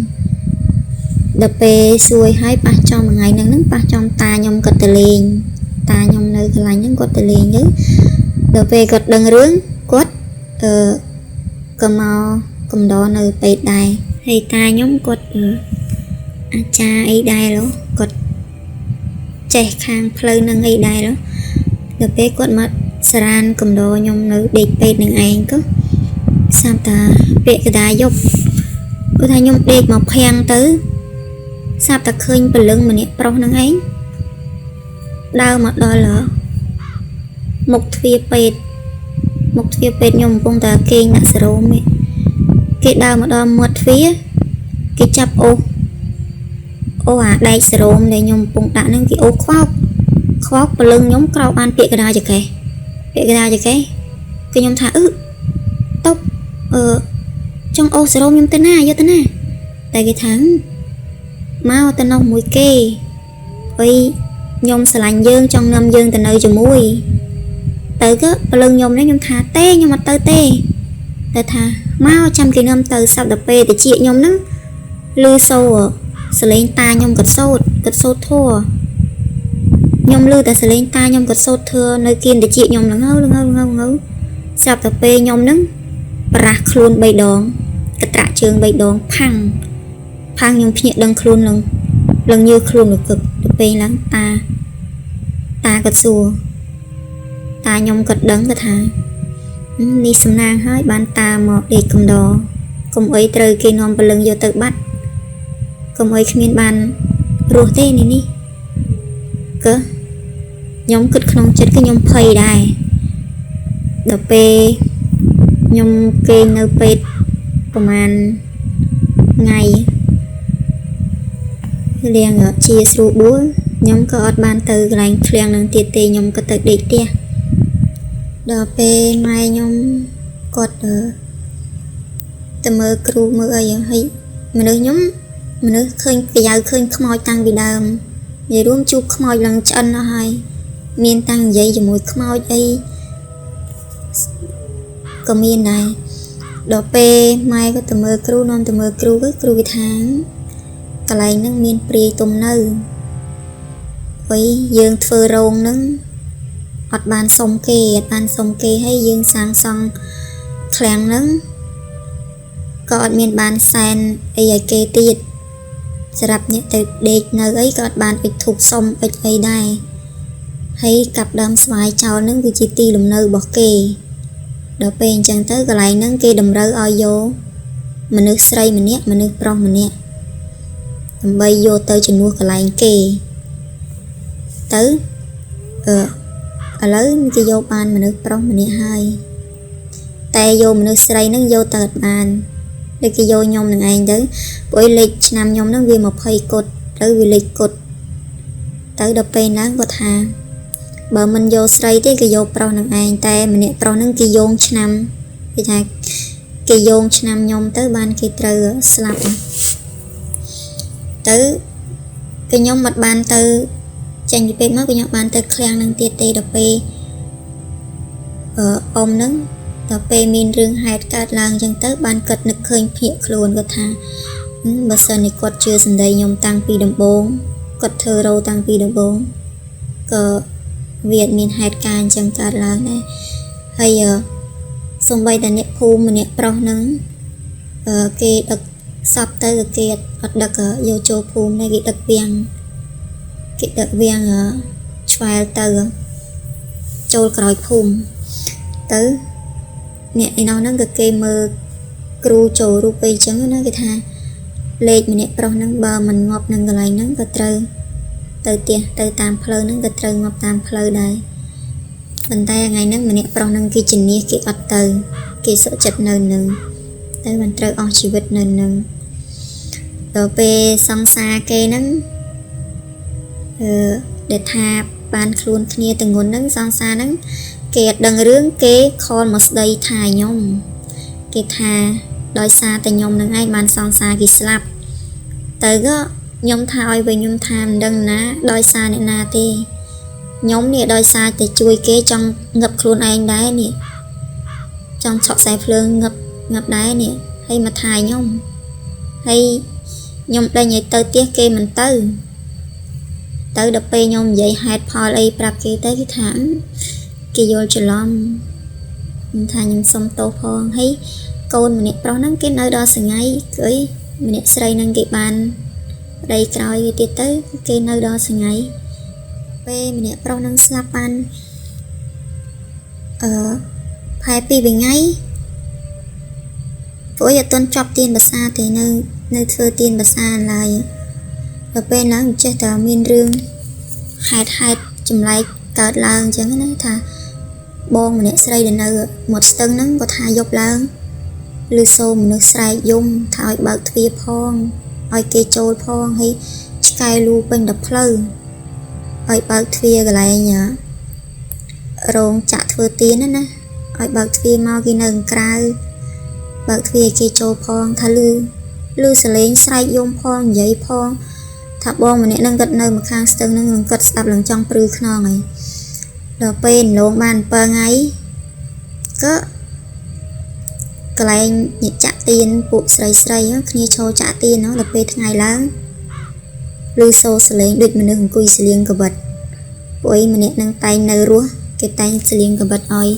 ដល់ពេលសួយហើយប៉ះចំមួយថ្ងៃហ្នឹងប៉ះចំតាខ្ញុំគាត់ទៅលេងតាខ្ញុំនៅកន្លែងហ្នឹងគាត់ទៅលេងទៅដល់ពេលគាត់ដឹងរឿងគាត់អឺក៏មកកំដរនៅពេទ្យដែរហើយតាខ្ញុំគាត់អាចារ្យអីដែរឡូគាត់ចេះខាងផ្លូវនឹងអីដែរឡូដល់ពេលគាត់មកសរានកំដរខ្ញុំនៅដេកពេទ្យនឹងឯងក៏សាប់តាពាក្យកដាយប់គាត់ថាខ្ញុំដេកមកភាំងទៅសាប់តែឃើញព្រលឹងម្នាក់ប្រុសនឹងឯងដើរមកដល់មុខទ្វារពេទ្យមុខទ្វារពេទ្យខ្ញុំកំពុងតែគេងដាក់សេរ៉ូមឯងគេដើរមកដល់មាត់ទ្វារគេចាប់អូសអូអាដែកសេរ៉ូមដែលខ្ញុំកំពុងដាក់ហ្នឹងគេអូសខ្វោកខ្វោកព្រលឹងខ្ញុំក្រោកបានពាក្យកដាចកេះពាក្យកដាចកេះគឺខ្ញុំថាអឺតប់អឺចង់អូសសេរ៉ូមខ្ញុំទៅណាយកទៅណាតែគេថាមកទៅនោះមួយគេអីខ្ញុំស្រឡាញ់យើងចង់នាំយើងទៅនៅជាមួយទៅក៏ព្រលឹងខ្ញុំនេះខ្ញុំថាទេខ្ញុំអត់ទៅទេតែថាមកចាំគេនាំទៅសាប់ដល់ពេលតិចខ្ញុំហ្នឹងលឺសូសលេងតាខ្ញុំគាត់សូត្រគាត់សូត្រធัวខ្ញុំលឺតែសលេងតាខ្ញុំគាត់សូត្រធัวនៅគៀនតិចខ្ញុំល្ងើល្ងើល្ងើល្ងើស្រាប់តែពេលខ្ញុំហ្នឹងប្រាស់ខ្លួន3ដងកត្រាក់ជើង3ដងផាំងផាំងខ្ញុំភ្ញាក់ដឹងខ្លួននឹងលងញើខ្លួនទៅគឹកទៅពេលឡើងតាតាគាត់សួរតាខ្ញុំគាត់ដឹងគាត់ថានេះសំណាងហើយបានតាមកដេកកំដរកុំអីត្រូវគេនាំព្រលឹងយកទៅបាត់កុំអីគ្មានបានរស់ទេនេះនេះក៏ខ្ញុំគិតក្នុងចិត្តគឺខ្ញុំភ័យដែរដល់ពេលខ្ញុំគេងនៅពេទ្យប្រហែលថ្ងៃលៀងជាស្រួលបួលខ្ញុំក៏អត់បានទៅកន្លែងឃ្លាំងនឹងទៀតទេខ្ញុំក៏ទៅដេកផ្ទះដល់ពេលម៉ែខ្ញុំគាត់ទៅមើលគ្រូមើលអីហើយមនុស្សខ្ញុំមនុស្សឃើញកាយ៉ៅឃើញខ្មោចតាំងពីដើមនិយាយរួមជួបខ្មោចឡើងឆ្អិនអស់ហើយមានតាំងនិយាយជាមួយខ្មោចអីក៏មានដែរដល់ពេលម៉ែក៏ទៅមើលគ្រូនាំទៅមើលគ្រូគឺគ្រូគេថាកន្លែងហ្នឹងមានព្រាយទុំនៅអុយយើងធ្វើរោងហ្នឹងអត់បានសុំគេអត់បានសុំគេហើយយើងសាងសង់ឃ្លាំងហ្នឹងក៏អត់មានបានសែនអីឲ្យគេទៀតសម្រាប់អ្នកទៅដេកនៅអីក៏អត់បានអុជធូបសុំអុជអីដែរហើយកាប់ដើមស្វាយចោលហ្នឹងគឺជាទីលំនៅរបស់គេដល់ពេលអញ្ចឹងទៅកន្លែងហ្នឹងគេតម្រូវឲ្យយកមនុស្សស្រីម្នាក់មនុស្សប្រុសម្នាក់ដើម្បីយកទៅជំនួសកន្លែងគេទៅអឺឥឡូវគេយកបានមនុស្សប្រុសម្នាក់ហើយតែយកមនុស្សស្រីហ្នឹងយកទៅអត់បានដូចគេយកខ្ញុំនឹងឯងទៅព្រោះលេខឆ្នាំខ្ញុំហ្នឹងវា20កុដ ទៅវាលេចគត់ទៅដល់ពេលហ្នឹងគាត់ថាបើមិនយកស្រីទេគេយកប្រុសនឹងឯងតែម្នាក់ប្រុសហ្នឹងគេយោងឆ្នាំគេថាគេយោងឆ្នាំខ្ញុំទៅបានគេត្រូវស្លាប់ទៅគេខ្ញុំមិនបានទៅចេញពីពេទ្យមកគេខ្ញុំបានទៅឃ្លាំងនឹងទៀតទេដល់ពេលអ៊ំហ្នឹងដល់ពេលមានរឿងហេតុកើតឡើងអញ្ចឹងទៅបានគិតនឹកឃើញភ្ញាក់ខ្លួនគាត់ថាបើសិននេះគាត់ជឿសម្ដីខ្ញុំតាំងពីដំបូងគាត់ធ្វើរោតាំងពីដំបូងក៏វាអត់មានហេតុការណ៍អញ្ចឹងកើតឡើងដែរហើយសំបីតាអ្នកភូមិម្នាក់ប្រុសហ្នឹងគេដឹកសពទៅគេអត់ដឹកយកចូលភូមិដែរគេដឹកវាំងគេដឹកវាំងឆ្វែលទៅចូលក្រោយភូមិទៅអ្នកឯនោះហ្នឹងក៏គេមើលគ្រូចូលរូបអីចឹងណាគេថាលេខម្នាក់ប្រុសហ្នឹងបើមិនងាប់នឹងកន្លែងហ្នឹងក៏ត្រូវទៅផ្ទះទៅតាមផ្លូវហ្នឹងក៏ត្រូវងាប់តាមផ្លូវដែរប៉ុន្តែថ្ងៃហ្នឹងម្នាក់ប្រុសហ្នឹងគេជំនះគេអត់ទៅគេសុខចិត្តនៅនឹងទៅមិនត្រូវអស់ជីវិតនៅនឹងដល់ពេលសង្សារគេហ្នឹងដែលថាបានខ្លួនគ្នាទាំងងន់ហ្នឹងសង្សារហ្នឹងគេអត់ដឹងរឿងគេខលមកស្ដីថាខ្ញុំគេថាដោយសារតែខ្ញុំនឹងឯងបានសង្សារគេស្លាប់ទៅក៏ខ្ញុំថាឲ្យវិញខ្ញុំថាមិនដឹងណាដោយសារអ្នកណាទេខ្ញុំនេះដោយសារតែជួយគេចង់ងឹបខ្លួនឯងដែរនេះចង់ឆក់ខ្សែភ្លើងងឹបងឹបដែរនេះហើយមកថាខ្ញុំហើយខ្ញុំដេញឲ្យទៅផ្ទះគេមិនទៅទៅដល់ពេលខ្ញុំនិយាយហេតុផលអីប្រាប់គេទៅគេថាគេយល់ច្រឡំខ្ញុំថាខ្ញុំសុំទោសផងហើយកូនម្នាក់ប្រុសហ្នឹងគេនៅដល់សងៃគឺអីម្នាក់ស្រីហ្នឹងគេបានប្តីក្រោយគេទៀតទៅគេនៅដល់សងៃពេលម្នាក់ប្រុសហ្នឹងស្លាប់បានផែពីរថ្ងៃព្រោះអត់ទាន់ចប់ទៀនភាសាទេនៅធ្វើទៀនភាសាឡើយដល់ពេលហ្នឹងចេះតែមានរឿងហេតុចម្លែកកើតឡើងអញ្ចឹងណាថាបងម្នាក់ស្រីដែលនៅមាត់ស្ទឹងហ្នឹងក៏ថាយប់ឡើងឮសូរមនុស្សស្រែកយំថាឲ្យបើកទ្វារផងឲ្យគេចូលផងហើយឆ្កែលូពេញដល់ផ្លូវឲ្យបើកទ្វារកន្លែងរោងចាក់ធ្វើទៀនណាឲ្យបើកទ្វារមកគេនៅក្រៅបើកទ្វារគេចូលផងថាឮសលេងស្រែកយំផងនិយាយផងថាបងម្នាក់នឹងគាត់នៅម្ខាងស្ទឹងនឹងគាត់ស្ដាប់ឡើងចង់ព្រឺខ្នងហើយដល់ពេលលងបាន7ថ្ងៃក៏កន្លែងអ្នកចាក់ទៀនពួកស្រីស្រីគ្នាឈរចាក់ទៀនហ្នឹងដល់ពេលថ្ងៃឡើងឮសូរសលេងដូចមនុស្សអង្គុយស្លៀងកបិតពួកឯងម្នាក់នឹងតែងនៅរស់គេតែងស្លៀងកបិតឲ្យ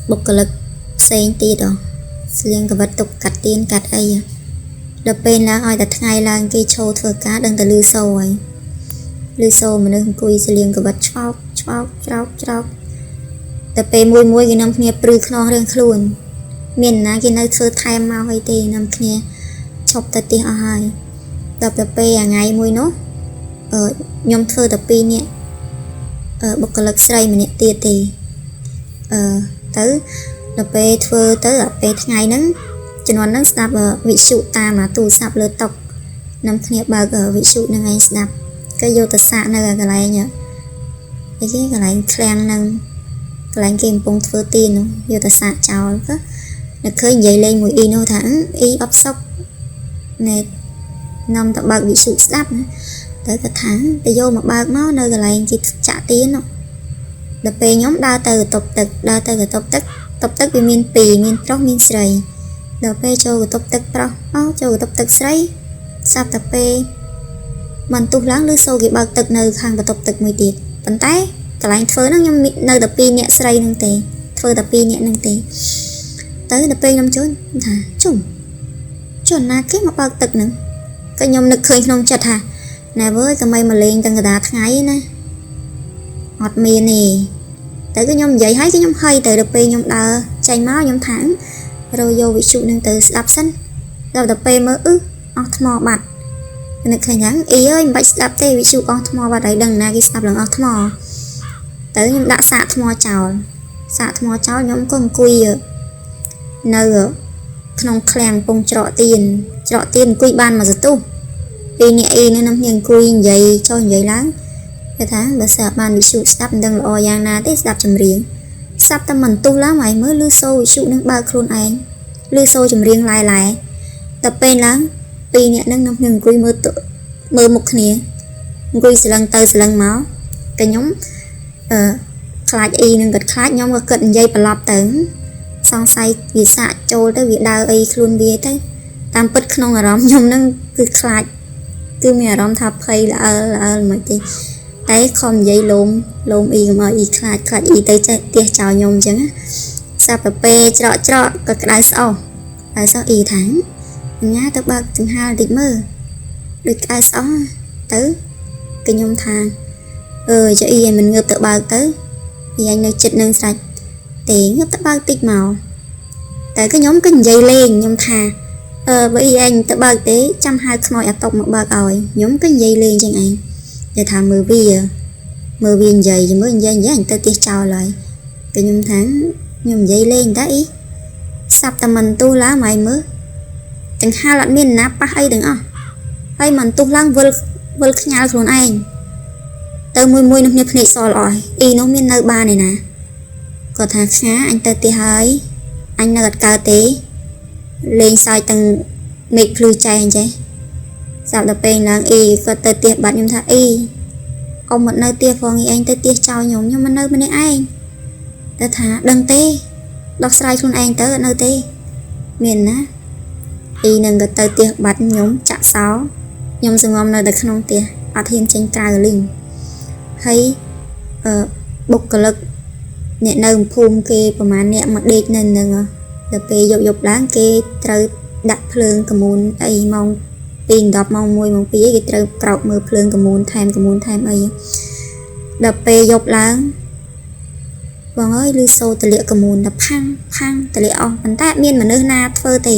បុគ្គលិកផ្សេងទៀតស្លៀងកបិតទុកកាត់ទៀនកាត់អីដល់ពេលឡើងឲ្យតែថ្ងៃឡើងគេឈរធ្វើការដឹងតែឮសូរហើយឮសូរមនុស្សអង្គុយស្លៀងកបិតឆ្វោកឆ្វោកច្រោកច្រោកតែពេលមួយមួយគេនាំគ្នាព្រឺខ្នងរៀងខ្លួនមានណាគេនៅធ្វើថែមមកអីទេនាំគ្នាឈប់ទៅផ្ទះអស់ហើយដល់ទៅពេលថ្ងៃមួយនោះខ្ញុំធ្វើតែ2នាក់បុគ្គលិកស្រីម្នាក់ទៀតទេទៅដល់ពេលធ្វើទៅពេលថ្ងៃហ្នឹងជំនាន់ហ្នឹងស្ដាប់វិទ្យុតាមទូរស័ព្ទលើតុនាំគ្នាបើកវិទ្យុនឹងឯងស្ដាប់ក៏យកទៅសាកនៅកន្លែងអីគេកន្លែងឃ្លាំងហ្នឹងកន្លែងគេកំពុងធ្វើទៀននោះយកទៅសាកចោលក៏នឹកឃើញនិយាយលេងមួយអ៊ីនោះថាអ៊ីអបសុកណែនាំទៅបើកវិទ្យុស្ដាប់ណាទៅគាត់ថាទៅយកមកបើកមកនៅកន្លែងគេចាក់ទៀននោះដល់ពេលខ្ញុំដើរទៅកន្ទប់ទឹកដើរទៅកន្ទប់ទឹកតប់ទឹកវាមានពីរមានប្រុសមានស្រីដល់ពេលចូលកន្ទប់ទឹកប្រុសចូលកន្ទប់ទឹកស្រីស្រាប់តែពេលមិនទុះឡើងឬសូគេបើកទឹកនៅខាងកន្ទប់ទឹកមួយទៀតប៉ុន្តែកន្លែងធ្វើហ្នឹងខ្ញុំនៅតែ2នាក់ស្រីហ្នឹងទេធ្វើតែ2នាក់ហ្នឹងទេទៅដល់ពេលខ្ញុំចូលថាជុំជន់ណាគេមកបើកទឹកហ្នឹងក៏ខ្ញុំនឹកឃើញក្នុងចិត្តថាណែវើយកុំឲ្យមកលេងទាំងកណ្ដាលថ្ងៃណាអត់មានទេទៅគឺខ្ញុំនិយាយហើយគឺខ្ញុំហីទៅដល់ពេលខ្ញុំដើរចេញមកខ្ញុំថារយកវិទ្យុនឹងទៅស្ដាប់សិនដល់ទៅពេលមើលអស់ថ្មបាត់នឹកឃើញហ្នឹងអ៊ីអើយមិនបាច់ស្ដាប់ទេវិទ្យុអស់ថ្មបាត់ហើយដឹងណាគេស្ដាប់ឡើងអស់ថ្មទៅខ្ញុំដាក់សាកថ្មចោលសាកថ្មចោលខ្ញុំក៏អង្គុយនៅក្នុងឃ្លាំងពងច្រកទៀនច្រកទៀនអង្គុយបានមួយសន្ទុះ ពីរនាក់អ៊ីនឹងនឹងអង្គុយនិយាយចុះនិយាយឡើងគេថាបើស្រាប់បានវិទ្យុស្ដាប់មិនដឹងល្អយ៉ាងណាទេស្ដាប់ចម្រៀងស្រាប់តែមិនទុះឡើងហើយមើលឮសូរវិទ្យុនឹងបើកខ្លួនឯងឮសូរចម្រៀងឡែឡែតែពេលឡើងពីរនាក់នឹងនឹងអង្គុយមើលមើលមុខគ្នាអង្គុយស្លឹងទៅស្លឹងមកតែខ្ញុំអឺខ្លាចអ៊ីនឹងគាត់ខ្លាចខ្ញុំក៏គិតនិយាយប្រឡប់ទៅសង្ស័យវាសាកចូលទៅវាដើរអីខ្លួនវាទៅតាមពិតក្នុងអារម្មណ៍ខ្ញុំនឹងគឺខ្លាចគឺមានអារម្មណ៍ថាភ័យល្អើល្អើមិនទេតែខំនិយាយលោមលោមអ៊ីកុំឲ្យអ៊ីខ្លាចខ្លាចអ៊ីទៅចេះផ្ទះចោលខ្ញុំអញ្ចឹងណាសាប់ប្រពេច្រកច្រកក៏ក្តៅស្អុះក្តៅស្អុះអ៊ីថាអញ្ញាទៅបើកចង្ហាល់តិចមើលដូចក្តៅស្អុះទៅគឺខ្ញុំថាអើចុះអ៊ីឲ្យមិនងើបទៅបើកទៅអ៊ីអញនៅចិត្តនឹងស្រេចទេងើបទៅបើកតិចមកតែគឺខ្ញុំគឺនិយាយលេងខ្ញុំថាអឺបើអ៊ីឯងទៅបើកទេចាំហៅខ្មោចអាតុកមកបើកឲ្យខ្ញុំគឺនិយាយលេងចឹងឯងតែថាមើលវាមើលវានិយាយមើលនិយាយនិយាយអញទៅផ្ទះចោលហើយគឺខ្ញុំថាខ្ញុំនិយាយលេងតាអ៊ីសាប់តែមិនទូឡើងមកឯងមើលចង្ហាល់អត់មានណាប៉ះអីទាំងអស់ហើយមិនទុះឡើងវិលវិលខ្ញាល់ខ្លួនឯងទៅមួយមួយនោះគ្នាភ្នែកសល្អអ៊ីនោះមាននៅបានឯណាគាត់ថាខ្ញាអញទៅផ្ទះហើយអញនៅអត់កើតទេលេងសើចទាំងមេឃភ្លឺចែងចេះសាប់ដល់ពេលឡើងអ៊ីគាត់ទៅផ្ទះបាត់ខ្ញុំថាអ៊ីអ៊ំមិននៅផ្ទះផងអ៊ីឯងទៅផ្ទះចោលខ្ញុំខ្ញុំមិននៅម្នាក់ឯងតែថាដឹងទេដោះស្រាយខ្លួនឯងទៅអត់នៅទេមានណាអ៊ីនឹងក៏ទៅផ្ទះបាត់ខ្ញុំចាក់សោខ្ញុំសងំនៅតែក្នុងផ្ទះអត់ហ៊ានចេញក្រៅលីងហើយអឺបុគ្គលិកអ្នកនៅភូមិគេប្រហែលអ្នកមកដេកនៅនឹងដល់ពេលយប់យប់ឡើងគេត្រូវដាក់ភ្លើងកមូនអីម៉ោង2 10ម៉ោង1ម៉ោង2គេត្រូវក្រោកមើលភ្លើងកមូនថែមកមូនថែមអីដល់ពេលយប់ឡើងបងអើយឮសូរតលាកកមូនដល់ផាំងផាំងតលាកអស់ប៉ុន្តែមានមនុស្សណាធ្វើទេ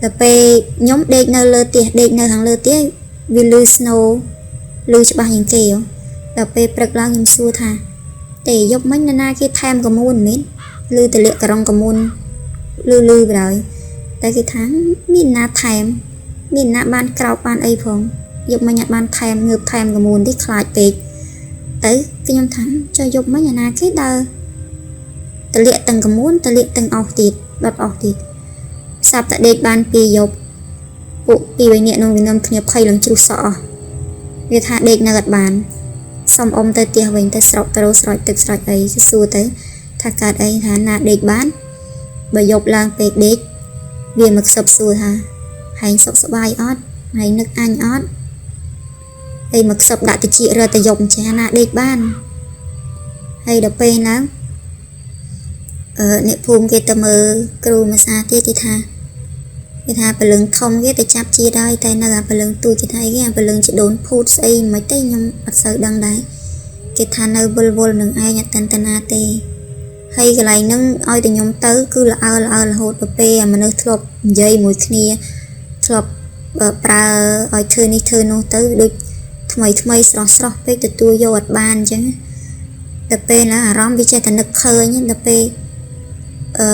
ដល់ពេលខ្ញុំដេកនៅលើផ្ទះដេកនៅខាងលើផ្ទះវាឮ snow ឮច្បាស់ជាងគេដល់ពេលព្រឹកឡើងខ្ញុំសួរថាទេយប់មិញនរណាគេថែមកមូនមែនឮតលាកក្រុងកមូនឮឮបណ្ដោយតែគេថាមានណាថែមមានណាបានក្រោកបានអីផងយប់មិញអត់បានថែមងើបថែមកមូនទេខ្លាចពេកទៅខ្ញុំថាចុះយប់មិញអាណាគេដើរតលាកទាំងកមូនតលាកទាំងអស់ទៀតដុតអស់ទៀតសាប់តែដេកបានពីរយប់ពួកពីរបីនាក់នោះវានាំគ្នាភ័យឡើងជ្រុះសក់អស់វាថាដេកនៅអត់បានសុំអ៊ំទៅផ្ទះវិញទៅស្រកទៅរោស្រោចទឹកស្រោចអីគេសួរទៅថាកើតអីថាណាដេកបានបើយប់ឡើងពេកដេកវាមកខ្សឹបសួរថាហែងសុខសប្បាយអត់ហែងនឹកអញអត់ហើយមកខ្សឹបដាក់តិចរត់ទៅយប់ចាណាដេកបានហើយដល់ពេលឡើងអឺអ្នកភូមិគេទៅមើលគ្រូមួយសាទៀតគេថាព្រលឹងធំគេទៅចាប់ជាដែរតែនៅអាព្រលឹងទូចគេថាអីគេអាព្រលឹងជាដូនភូតស្អីមិនទេខ្ញុំអត់សូវដឹងដែរគេថានៅវល់វល់នឹងឯងអត់តន្តនាទេហើយកន្លែងហ្នឹងឲ្យតែខ្ញុំទៅគឺល្អើល្អើរហូតទៅពេលអាមនុស្សធ្លាប់និយាយមួយគ្នាធ្លាប់ប្រើឲ្យធ្វើនេះធ្វើនោះទៅដូចថ្មីថ្មីស្រស់ស្រស់ពេកទទួលយកអត់បានអញ្ចឹងដល់ពេលណាអារម្មណ៍វាចេះតែនឹកឃើញដល់ពេលអឺ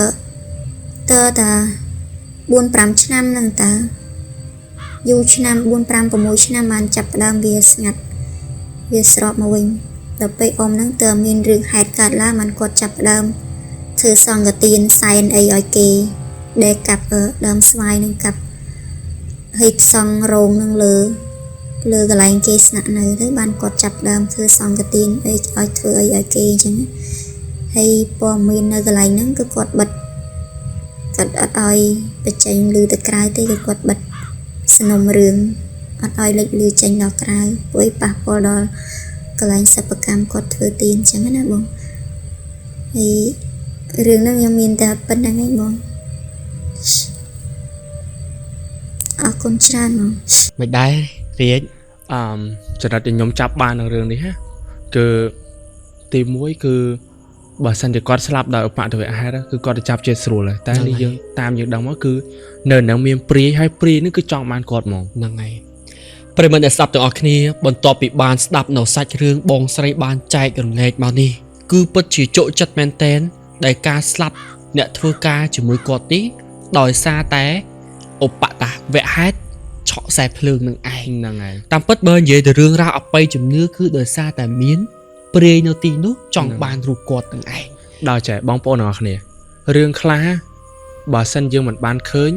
តើតា4 5ឆ្នាំហ្នឹងតើយូរឆ្នាំ4 5 6ឆ្នាំបានចាប់ផ្ដើមវាស្ងាត់វាស្រកមកវិញដល់ពេលអ៊ំហ្នឹងតើមានរឿងហេតុកើតឡើងបានគាត់ចាប់ផ្ដើមធ្វើសង្ឃទានសែនអីឲ្យគេដែលកាប់ដើមស្វាយនឹងកាប់ហើយសង់រោងនឹងលើលើកន្លែងគេស្នាក់នៅទៅបានគាត់ចាប់ដើមធ្វើសង្ឃទានអីឲ្យធ្វើអីឲ្យគេអញ្ចឹងហើយព័ត៌មាននៅកន្លែងហ្នឹងគឺគាត់បិទគាត់អត់ឲ្យបញ្ចេញឮទៅក្រៅទេគឺគាត់បិទសំណុំរឿងអត់ឲ្យលេចឮចេញដល់ក្រៅព្រោះប៉ះពាល់ដល់កន្លែងសិប្បកម្មគាត់ធ្វើទានអញ្ចឹងណាបងហើយរឿងហ្នឹងខ្ញុំមានតែប៉ុណ្្នឹងឯងបងអរគុណច្រើនបង មិនដែររាជ អឺចំណុចដែលខ្ញុំចាប់បានក្នុងរឿងនេះណាគឺទី1គឺបើសិនជាគាត់ស្លាប់ដោយឧបទ្ទវហេតុគឺគាត់ទៅចាប់ជាស្រួលហើយតែនេះយើងតាមយើងដឹងមកគឺនៅនឹងមានព្រាយហើយព្រាយនេះគឺចង់បានគាត់ហ្មង ហ្នឹងហើយប្រិមត្តអ្នកស្ដាប់ទាំងអស់គ្នាបន្ទាប់ពីបានស្ដាប់នៅសាច់រឿងបងស្រីបានចែករំលែកមកនេះគឺពិតជាជក់ចិត្តមែនតែនដែលការស្លាប់អ្នកធ្វើការជាមួយគាត់នេះដោយសារតែឧបតវហេតុឆ ឆក់ខ្សែភ្លើងនឹងឯង ហ្នឹងហើយ តាមពិតបើនិយាយទៅរឿងរ៉ាវអបិយជំនឿគឺដោយសារតែមានព្រាយនៅទីនោះចង់បានរូបគាត់នឹងឯង ដល់ចែបងប្អូនទាំងអស់គ្នារឿងខ្លះបើសិនយើងមិនបានឃើញ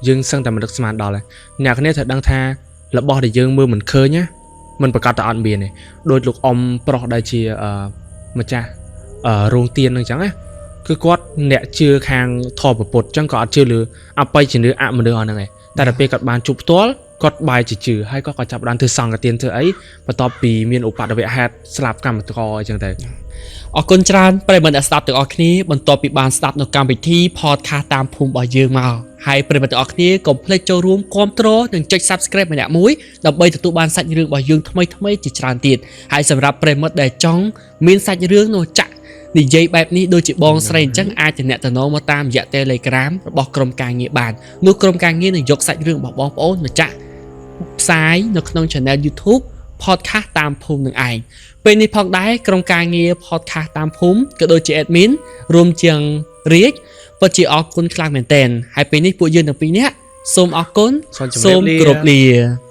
យើងសឹងតែមិននឹកស្មានដល់ហើយអ្នកគ្នាត្រូវដឹងថារបស់ដែលយើងមើលមិនឃើញណាមិនប្រកាសតែអត់មានទេដោយលោកអ៊ំប្រុសដែលជាម្ចាស់រោងទៀនហ្នឹងអញ្ចឹងណាគឺគាត់អ្នកជឿខាងធម៌ពុទ្ធអញ្ចឹងក៏អត់ជឿលើអបិយជំនឿអមនុស្សអស់ហ្នឹងឯងតែដល់ពេលគាត់បានជួបផ្ទាល់គាត់បែរជាជឿហើយគាត់ក៏ចាប់ផ្ដើមធ្វើសង្ឃទានធ្វើអីបន្ទាប់ពីមានឧបទ្ទវហេតុស្លាប់កម្មករអញ្ចឹងទៅ អរគុណច្រើនប្រិយមិត្តអ្នកស្ដាប់ទាំងអស់គ្នាបន្ទាប់ពីបានស្ដាប់នៅកម្មវិធី podcast តាមភូមិរបស់យើងមកហើយប្រិយមិត្តទាំងអស់គ្នាកុំភ្លេចចូលរួមគាំទ្រនិងចុច Subscribe ម្នាក់មួយដើម្បីទទួលបានសាច់រឿងរបស់យើងថ្មីៗជាច្រើនទៀតហើយសម្រាប់ប្រិយមិត្តដែលចង់មានសាច់រឿងនោះចាក់និយាយបែបនេះដូចជាបងស្រីអញ្ចឹងអាចទំនាក់ទំនងមកតាមរយៈ Telegram របស់ក្រុមការងារបាននោះក្រុមការងារនឹងយកសាច់រឿងរបស់បងប្អូនមកចាក់ផ្សាយនៅក្នុង Channel YouTube podcast តាមភូមិនឹងឯង ពេលនេះផងដែរក្រុមការងារ podcast តាមភូមិក៏ដូចជា admin រួមជាងរាជពិតជាអរគុណខ្លាំងមែនទែនហើយពេលនេះពួកយើងទាំងពីរនាក់សូមអរគុណ សូមជម្រាបលា គោរពលា។